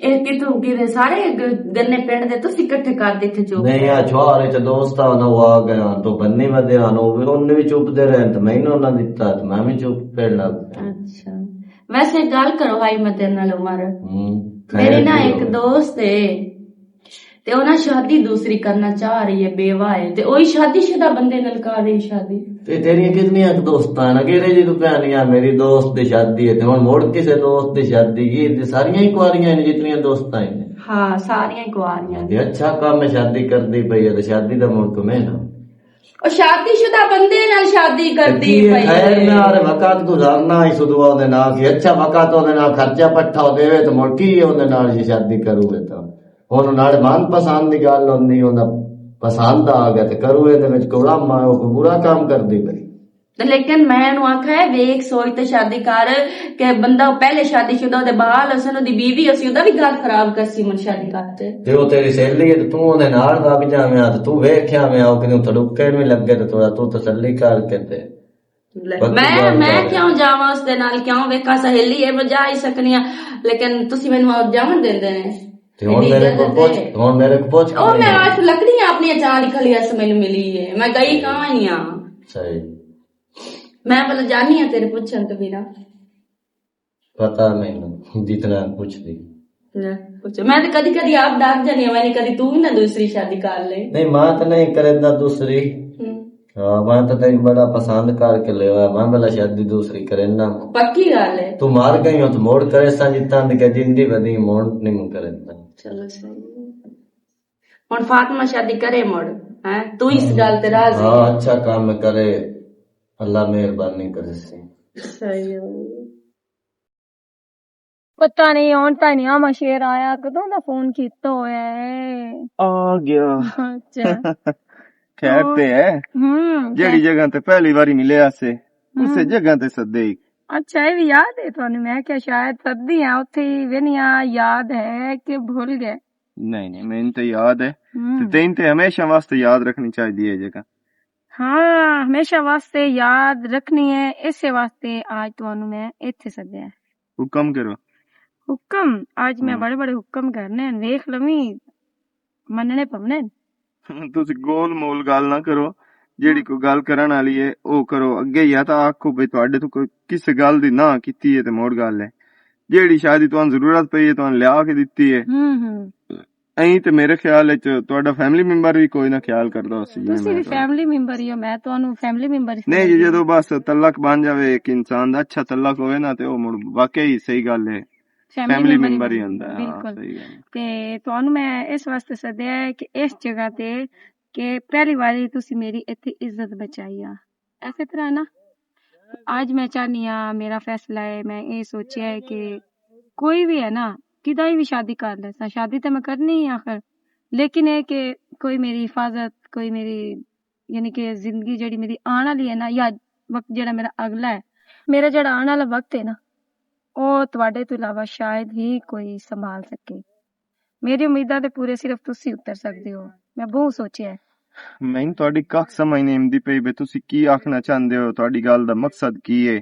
اے کتھوں کی دے سارے گ-، گنے پنڈ دے تسی اکٹھے کر دتے چوپ؟ نہیں، آ چھوارے چ دوست آ نا، وہ آ گیا تو بننے ودے آ نا، وہ بھی انہیں بھی چوپتے رہن تو میں انہوں نے دتا تو میں بھی چوپ پڑ لگ گیا۔ اچھا۔ ویسے گل کرو ہائی مدد نال عمر۔ ہوں، میری خیر نا کی ایک ہوگی۔ دوست ہے، تے او نا شادی دوسری کرنا چاہ رہی ہے، بیوہ ہے، تے اوہی شادی شدہ بندے نال کر رہی شادی۔ تے تیریاں کتنیاں کُ دوستاں ہیں نا، کہڑے جی تو کہنی آ میری دوست دی شادی ہے، تے ہن مڑ کسے دوست دی شادی کی، تے ساریاں ہی کواریاں ہیں جتنیاں دوستاں ہیں۔ ہاں، ساریاں ہی کواریاں۔ تے اچھا کم ہے، شادی کردی پئی ہے، تے شادی دا مڑ کمے نا۔ او شادی شدہ بندے نال شادی کردی پئی ہے۔ خیر نال وقت گزارنا اس دعا دے نال کہ اچھا وقت اودے نال خرچہ پٹھا ہو دیوے تے مڑ کی اودے نال جی شادی کروے تاں اونوں نال من پسند دی گل ہوندی، اوندا پسند آ گیا تے کروے دے وچ کوئی لمحہ او کوئی برا کام کردی پئی۔ تے لیکن میں انہوں آکھیا ہے، ویکھ سوچ تے شادی کر کہ بندہ پہلے شادی شدہ ہوندے بحال ہوسی، اودی بیوی ہوسی، اوندا بھی گھر خراب کرسی من شادی کر تے۔ تے او تیری سہیلی ہے تے توں اوندے نال وگ جاویں آ تے توں ویکھ آویں آ، او کدی تڑکے نہیں لگے تے تھوڑا توں تسلی کر کے تے۔ لے، میں، میں کیوں جاواں اس دے نال، کیوں ویکھاں؟ سہیلی ہے، میں جا ہی سکنی آ، لیکن تسی مینوں اور جاون دیندے نے؟ تے ہن میرے کو پوچھ، ہن میرے کو پوچھ او میں آج لکڑی اپنی اچار ہی کھلی اس مینوں ملی ہے، میں گئی کہاں ہی آ؟ صحیح۔ میں بھلا جانی آ تیرے پوچھن تو بنا۔ پتہ نہیں جتنا کچھ بھی۔ نہ، کچھ۔ میں تے کدی کدی آپ ڈر جانی آ، میں نے کدی تو بھی نہ دوسری شادی کر لے۔ نہیں، میں تو نہیں کریندا دوسری۔ ہوں۔ ہاں، میں تو تینوں بڑا پسند کر کے لیا، میں بھلا شادی دوسری کریندا۔ پکی گل ہے۔ تو مر گئی ہو تو مڑ کرے سا جتنا دے کہ جندی ودی مڑ نہیں کریندا۔ چلو صحیح۔ ہن فاطمہ شادی کرے مڑ، ہیں؟ تو اس گل تے راضی؟ ہاں، اچھا کام کرے۔ اللہ مہربانی کرسی۔ صحیح۔ پتہ نہیں، ہن تاں نہیں آ، میں شیر آیا، کدوں دا فون کیتا ہویا ہے۔ آ گیا۔ اچھا۔ خیر تے ہے۔ ہوں، جیڑی خیر۔ جگہ تے پہلی واری ملیا سے، اسے ہوں۔ جگہ تے سدے ہی۔ اچھا، یہ بھی یاد ہے تانوں؟ میں کیا شاید سدی ہاں، اتھے ہی وینیاں، یاد ہے کہ بھول گئے؟ نہیں، نہیں، مینوں تے یاد ہے۔ ہوں۔ تے تین تے ہمیشہ واسطے یاد رکھنی چاہیے یہ جگہ۔ ہاں، ہمیشہ واسطے یاد رکھنی ہے، اسے واسطے آج تانوں میں ایتھے سدیا ہے۔ حکم کرو۔ حکم؟ آج میں ہوں۔ بڑے بڑے حکم کرنے ہیں، ویکھ لویں، مننے پونے۔ تسی گول مول گل نہ کرو، جیڑی ہاں۔ کوئی گل کرن والی ہے، او کرو۔ اگے یا تاں آکھو بھئی تہاڈے تو کوئی کس گل دی نہ کیتی ہے تے مڑ گل ہے۔ جیڑی شادی تہانوں ضرورت پئی ہے، تہانوں لیا کے دتی ہے۔ ہوں، ہوں۔ ایں تے میرے خیال وچ تہاڈا فیملی ممبر وی کوئی نہ خیال کردا ہوسی، جویں تسی میں وی کہاں۔ فیملی ممبر ہی ہو، میں تہانوں فیملی ممبر ہی نہیں جی، سمجھدی ہاں۔ جدوں بس تعلق بن جاوے ایک انسان دا، اچھا تعلق ہووے نا، تے او مڑ واقعی صحیح گل ہے۔ فیملی فیملی ممبر ممبر ہی ہی ہوندا ہے، ہاں، بالکل۔ صحیح گل ہے۔ تے تہانوں میں اس واسطے سدیا ہے کہ اس جگہ تے کہ پہلی واری تسی میری ایتھے عزت بچائی آ۔ ایسے طرح نا، اج میں چاہنی ہاں، میرا فیصلہ ہے، میں یہ سوچیا ہے کہ کوئی بھی ہے نا، کدا ہی بھی شادی کر لے سا، شادی تے میں کرنی ہی آخر، لیکن یہ کہ کوئی میری حفاظت، کوئی میری، یعنی کہ زندگی جڑی میری آن والی ہے نا، یا وقت جڑا میرا اگلا ہے، میرا جڑا آن والا وقت ہے نا، او تواڈے تو علاوہ شاید ہی کوئی سنبھال سکے۔ میری امیداں تے پورے صرف تسی اتر سکدے ہو۔ میں بہت سوچیا ہے۔ میں تہاڈی ککھ سمجھ نہیں آندی پئی، بے تسی کی آکھنا چاہندے ہو، تہاڈی گل دا مقصد کی ہے؟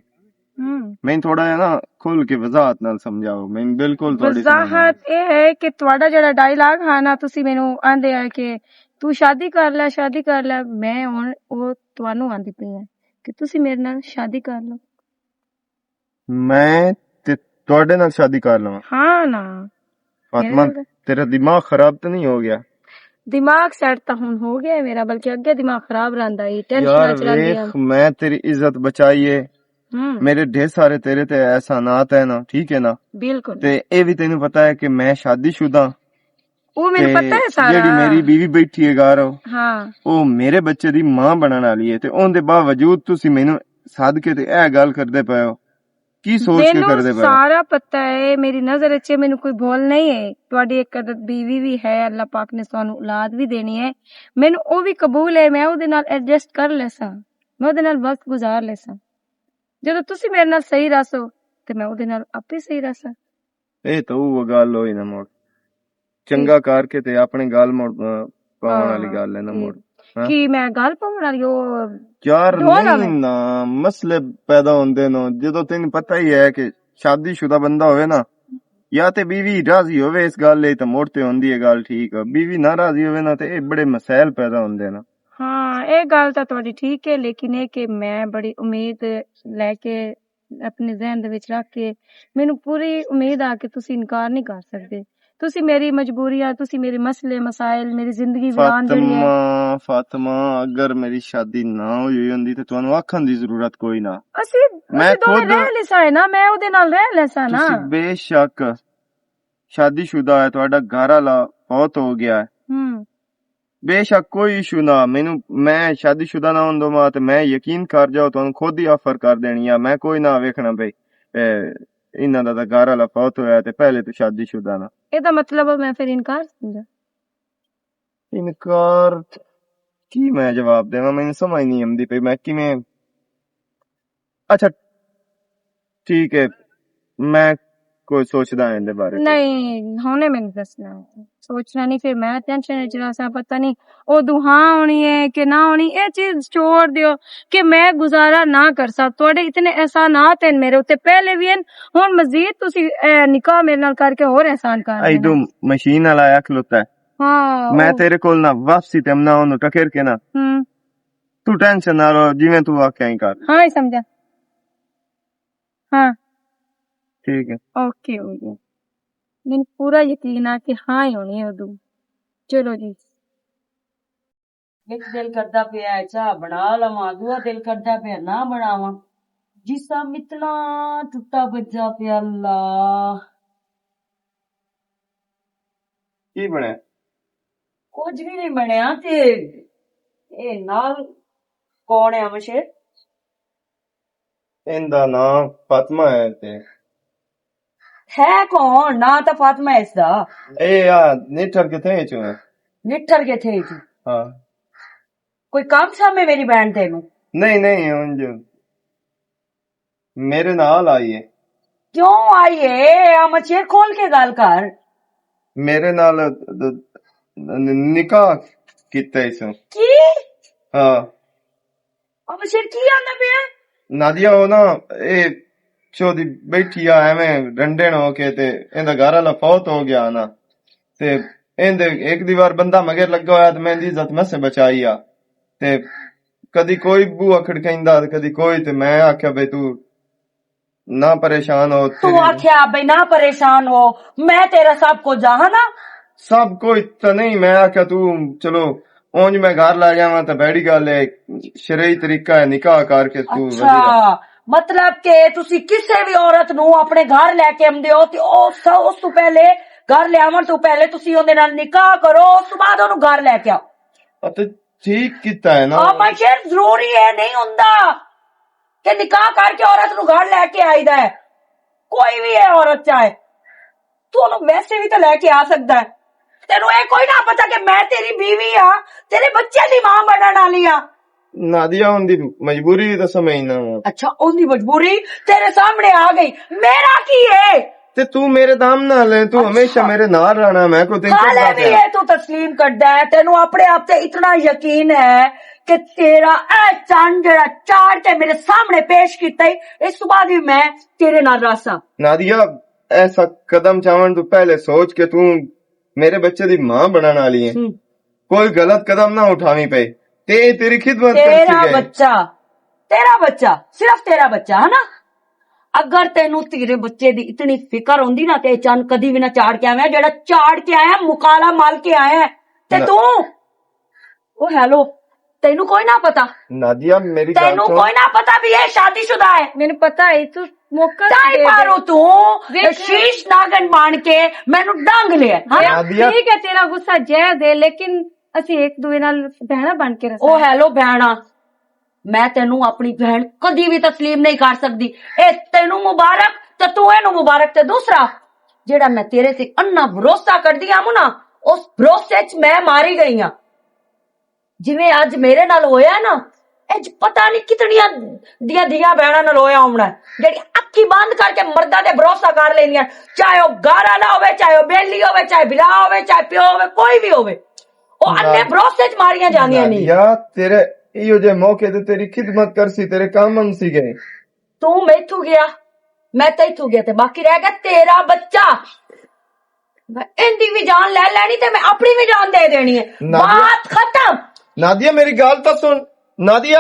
ہوں۔ میں تھوڑا جہا نا کھل کے وضاحت نال سمجھاؤ، میں بالکل تہاڈی سمجھ نہیں۔ وضاحت اے ہے کہ تہاڈا جڑا ڈائیلاگ ہا نا، تسی مینوں آندے آ کہ تو شادی کر لے، شادی کر لے، میں ہن او تانوں آندی پئی ہاں کہ تسی میرے نال شادی کر لو۔ میں تے تہاڈے نال شادی کر لواں؟ ہاں نا۔ فاطمہ، میرے نال۔ تیرا دماغ خراب تے نہیں ہو گیا؟ دماغ سیٹ تاں ہن ہو گیا ہے میرا، بلکہ اگے دماغ خراب رہندا ای، ٹینشن یار وچ رہندی ویکھ، ہاں۔ میں تیری عزت بچائی ہے۔ ہوں۔ میرے ڈھیر سارے تیرے تے احسانات ہیں نا، ٹھیک ہے نا؟ بالکل۔ تے اے بھی تینوں پتا ہے کہ میں شادی شدہ ہاں۔ او مینوں تے پتا ہے سارا۔ جیڑی میری بیوی بیٹھی ہے گھر، ہاں۔ او میرے بچے دی ماں بنن والی ہے، تے اون دے باوجود تسی مینوں سد کے تے اے گل کردے پئے ہو، کی سوچ کے مینوں کردے پئے ہو؟ سارا پتا ہے، میری نظر اچ مینوں کوئی بھول نہیں ہے۔ تہاڈی ایک عدد بیوی بھی ہے، اللہ پاک نے سانوں اولاد بھی دینی ہے، مینوں او بھی قبول ہے، میں او دے نال ایڈجسٹ کر لیساں، میں او دے نال وقت گزار لیساں۔ جدوں تسی میرے نال صحیح رہسو تے میں او دے نال آپے صحیح رہساں۔ اے تاں او گل ہوئی نا مڑ۔ چنگا کر کے تے اپنے گل مڑ، آ، پاون والی گل ہے نا مڑ۔ ہاں؟ کی میں گل پاون والی او یار ڈھول نہیں آوے؟ نا، مسئلے پیدا ہوندے نو۔ جدوں تینوں پتہ ہی ہے کہ شادی شدہ بندہ ہوئے نا، یا تے بیوی راضی ہوئے اس گل لئی تے مڑ تے ہوندی ہے گل ٹھیک۔ بیوی نہ راضی ہوئے نا تے اے بڑے مسائل پیدا ہوندے نا۔ ہاں، اے گل تاں تہاڈی ٹھیک ہے، لیکن اے کہ میں بڑی امید لے کے اپنے ذہن دے وچ رکھ کے، مینوں پوری امید آ کہ تسی انکار نہیں کر سکدے۔ تسی میری مجبوریاں، تسی میرے مسئلے مسائل، میری زندگی ویران جڑی ہے۔ فاطمہ، فاطمہ، اگر میری شادی نہ ہوئی ہوئی ہوندی تے تانوں آکھن دی ضرورت کوئی نہ۔ اسی، میں اسی دوویں خود رہ لیساں ہے نا، میں اودے نال رہ لیساں نا۔ تسی بے شک شادی شدہ ہے، تہاڈا گھر والا فوت ہو گیا ہے۔ ہوں۔ بے شک کوئی ایشو نہ، مینوں، میں شادی شدہ نہ ہوندو ماں تے میں یقین کر جاؤ، تانوں خود ہی آفر کر دینی آ، میں کوئی نہ ویکھنا پئی۔ اے، انہاں دا تاں گھر والا فوت ہویا تے پہلے تو شادی شدہ نہ۔ اے دا مطلب میں پھر انکار سمجھا؟ انکار کی میں جواب دیواں، مینوں سمجھ نہیں آندی پئی میں کیویں۔ اچھا، ٹھیک ہے، میں کوئی سوچدا ہاں ایندے بارے چ۔ نہیں، ہنے مینوں دسنا۔ سوچنا نہیں، پھر میں ٹینشن وچ رہساں، پتہ نہیں ادو ہاں ہونی ہے کہ نہ ہونی۔ اے چیز چھوڑ دیو کہ میں گزارا نہ کر سک۔ تہاڈے اتنے احسانات ہیں میرے اُتے، پہلے بھی ہیں، ہن مزید تسی، اے، نکاح میرے نال کر کے ہور احسان کر دینا۔ ایدو مشین والا آیا کھلوتا ہے۔ ہاں، میں او۔ تیرے کول نہ واپسی تے امنا اونوں ٹکر کے نہ۔ ہوں۔ تو ٹینشن نہ لو، جویں تو آکھیا ہی کر۔ ہاں، ہی سمجھا۔ ہاں۔ ٹھیک ہے۔ اوکے ہو گیا۔ مینوں پورا یقین آ کہ ہاں ہی ہونی ہے ادو۔ چلو جی۔ ایک دل کردا پیا ہے چاہ بنا لواں، دوجا دل کردا پیا نہ بناواں۔ جسم اتنا ٹوٹا بجا پیا اللہ۔ کی بنیا؟ کچھ بھی نہیں بنیا تے اے نال کون ہے مشے؟ ایندا ناں فاطمہ ہے تے۔ ہے کون؟ ناں تاں فاطمہ ہے اس دا۔ اے آ، نٹھر کتھے چوں ہے؟ نٹھر کتھے چوں؟ ہاں۔ کوئی کم شم ہے میری بہن تینوں؟ نہیں، نہیں، اونج میرے نال آئی ہے۔ کیوں آئی ہے؟ آ مچھیر کھول کے گل کر۔ میرے نال، ن-، نکاح کیتا اس۔ کی؟ ہاں۔ ابشر کی آندا پیا؟ نادیا، او نا، اے چودی بیٹھی آ ایویں رنڈن ہو کے، تے ایندا گھر والا فوت ہو گیا نا۔ تے ایندے ایک دیوار بندہ مگر لگا ہویا، تے میں دی عزت میں سے بچائی آ۔ تے کدی کوئی بو اکھڑ کہندا، تے کدی کوئی، تے میں آکھیا، "بھئی، تو نہ پریشان ہو۔" تو آکھیا، "بھئی، نہ پریشان ہو، میں تیرا سب کچھ آ نا۔" سب کچھ تو نہیں، میں آکھیا، تو چلو، اونج میں گھر لے جاواں، تو بڑی گل ہے، شرعی طریقہ ہے، نکاح کر کے تو اچھا، وزیر۔ مطلب کہ تسی کسے بھی عورت نو اپنے گھر لے کے آمدے ہو، تے او س-، اس تو پہلے، گھر لے آون تو پہلے تسی اوندے نال نکاح کرو، اس تو بعد اونوں گھر لے کے آؤ۔ اتے ٹھیک کیتا ہے نا۔ آ، میں شعر ضروری ہے، نہیں ہوندا کہ نکاح کر کے عورت نو گھر لے کے آئی دا ہے۔ کوئی بھی ہے عورت چاہے، تو انہوں ویسے بھی تو لے کے آ سکتا ہے۔ تینوں اے کوئی نہ پتا کہ میں تیری بیوی ہاں، تیرے بچے دی ماں بنن والی ہاں۔ نادیہ، ان دی مجبوری بھی تو سمجھنا وا۔ اچھا، ان دی مجبوری تیرے سامنے آ گئی، میرا کی ہے؟ تے تو میرے دام نہ لے، تو ہمیشہ میرے نال رہنا، میں کوئی تینوں حالے بھی ہے۔ تو تسلیم کردا ہے، تینوں اپنے آپ تے اتنا یقین ہے کہ تیرا اے چند جڑا چاڑ کے میرے سامنے پیش کیتا ہی، اس تو بعد بھی میں تیرے نال راساں۔ نادیہ، ایسا قدم چاون تو پہلے سوچ کہ تو میرے بچے دی ماں بنن والی ہے۔ ہوں۔ کوئی غلط قدم نہ اٹھاویں پے۔ تے تیری خدمت کرسی تیرا گئے۔ بچہ، تیرا بچہ، صرف تیرا بچہ ہے نا؟ اگر تینوں تیرے بچے دی اتنی فکر ہوندی نا، تے چند کدی بھی نہ چاڑ کے آویں، جڑا چاڑ کے آیا، مکالا مال کے آیا ہے۔ تے نہ۔ توں، او ہیلو، تینوں کوئی نہ پتا؟ نادیہ، میری گل تینوں سن۔ کوئی نہ پتا بھی یہ شادی شدہ ہے؟ مینوں پتا ہے، تو موقع چاہے دے دے۔ پارو توں، ویکھ۔ شیش ناگن بن کے مینوں ڈنگ لیا، ہاں؟ نادیہ۔ ٹھیک ہے، تیرا غصہ جائز ہے، لیکن اسی ایک دوے نال بہنا بن کے رہنا۔ او ہیلو بہنا، میں تینوں اپنی بہن کدی بھی تسلیم نہیں کر سکدی۔ اے تینوں مبارک تے تو اینوں مبارک۔ تے دوسرا، جیڑا میں تیرے تے انا بھروسہ کردی آں نا، اس بھروسے چ میں ماری گئی ہاں۔ جویں اج میرے نال ہویا نا، اج پتہ نہیں کتنیاں دیاں دیاں بہناں نال ہویا ہونا ہے، جیڑی اکھی بند کر کے مرداں تے بھروسہ کر لیندیاں، چاہے او گھر والا ہوے، چاہے او بیلی ہوے، چاہے بلا ہوے، چاہے پیو ہوے، کوئی بھی ہوے۔ او انے بھروسے چ ماریاں جاندیاں نہیں۔ نادیہ، تیرے ایہو جے موقع تے تیری خدمت کرسی، تیرے کام آنسی گئے۔ تو میتھوں گیا، میں تیتھوں گیا، تے باقی رہ گیا تیرا بچہ۔ میں ایندی بھی جان لے لینی تے میں اپنی بھی جان دے دینی ہے۔ نادیہ۔ بات ختم۔ نادیہ، میری گل تو سن۔ نادیہ،